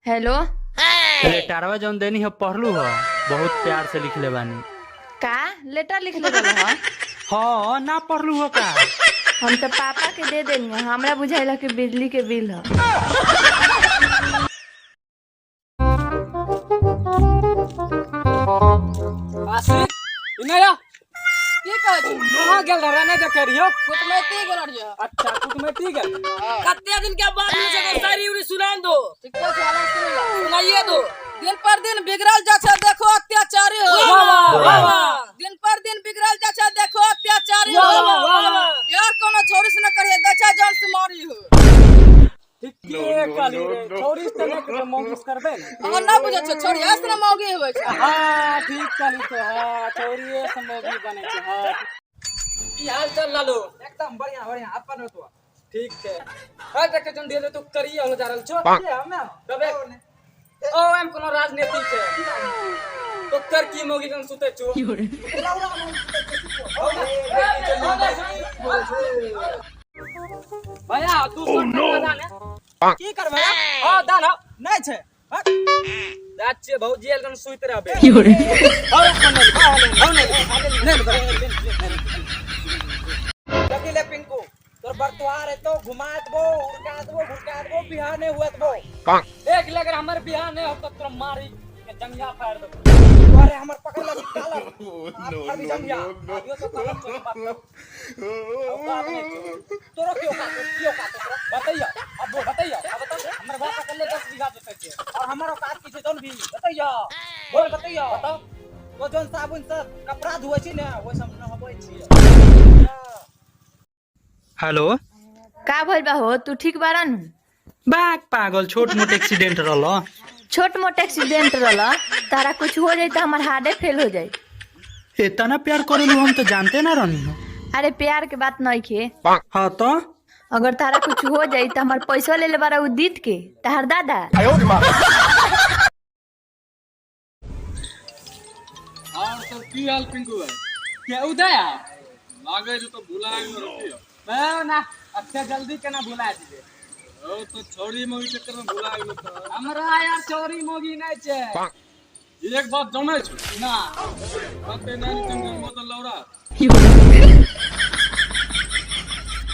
Hello. लेटरवा जौन देनी है पढ़लू हो, बहुत प्यार से लिखले बानी। का लेटर लिखले रहल ह? हाँ, ना पढ़लू हो का? हम तो पापा के दे देनी ह, हमरा बुझाइला कि बिजली के बिल ह। आशिक इने आ। की कहै छी? कहाँ गेल रह नहीं देखे रहियो? कुटमैती गेल रहियो। अच्छा, कुटमैती गेल। कते दिन के बाद मिल सके सारी उरी सुना दो। ठीक छै, अलग सुन सुनाइए दो। दिन पर दिन बिगड़ल जा छै, देखो अत्याचारी हो। वाह, वाह, वाह, वाह। दिन पर दिन बिगड़ल जा छै, देखो अत्याचारी हो। वाह, वाह, वाह। यार कोनो छोरी से न करिए, देखा जान से मारी हो। ठीक के कहली रे, छोरी से नहीं करिए, मौगी से करबे ने। अगर ना बुझे छै छोरी ऐसे ना मौगी होय छै। हाँ, ठीक कहली तो, हाँ, छोरीए से मौगी बने छै, हाँ। की हाल चाल लालू? एकदम बढ़िया बढ़िया, अपन बतुआ। ठीक छै। हर देखे जन धीरे तू करिए होलो जा रहल छो। के हमे? तबे ओ एम कोनो राजनीति छै। तो कर की मौगी कन सुते छो। भैया तू सौ टका दान है। की करबै? हां दान हो। नहीं छै। हट। जात छियै भौजी एल कन सुति रहबे। देखी ले पिंकू, तोर बरतुआर एतो घुमा देबो, उड़का देबो, घुड़का देबो, बियाह नहीं हुआ देबो। एक लग हमर बियाह नहीं होत तोरा मारी के जंगिया फाड़ देबो। अरे हमर पकड़ लगी कालर। आप अभी जंगिया। अभियो तो कालर चोर बात कर। औकात नहीं छौ। तोरो क्यों काटो, क्यों काटो तोरो? बतैया, अब वो बतैया, अब बताओ, हमर बाप पकड़ ले 10 बीघा जोतै छै। और हमर औकात की छै जौन भी, बतैया। बोल बतैया। बताओ। वो जौन साबुन से कपड़ा धोै छी ने, ओइ से हम नहबै छियै। हेलो। का भइल बा हो, तू ठीक बारन? बाग पागल, छोट मोट एक्सीडेंट रहल। छोट मोट एक्सीडेंट रहल, तारा कुछ हो जाई त हमर हार्टे फेल हो जाई। इतना प्यार करेलू हम तो जानते ना रहनी हो। अरे प्यार के बात नहीं खे। हाँ तो अगर तारा कुछ हो जाई त हमर पैसा ले ले बारा उ दीत के तार दादा। और सब की हाल पिंकू भाई? के उदय लागे छै तो भुला गेलो रतिया। ना ना, अच्छा जल्दी केना भुला जेबै? ओ तो छौरी मौगी चक्कर में भुला गेलो तो। हमरा यार चोरी मोगी नहीं छै। एक बात जानै छौ? ना। कते नानी चंगल मोतल लौरा।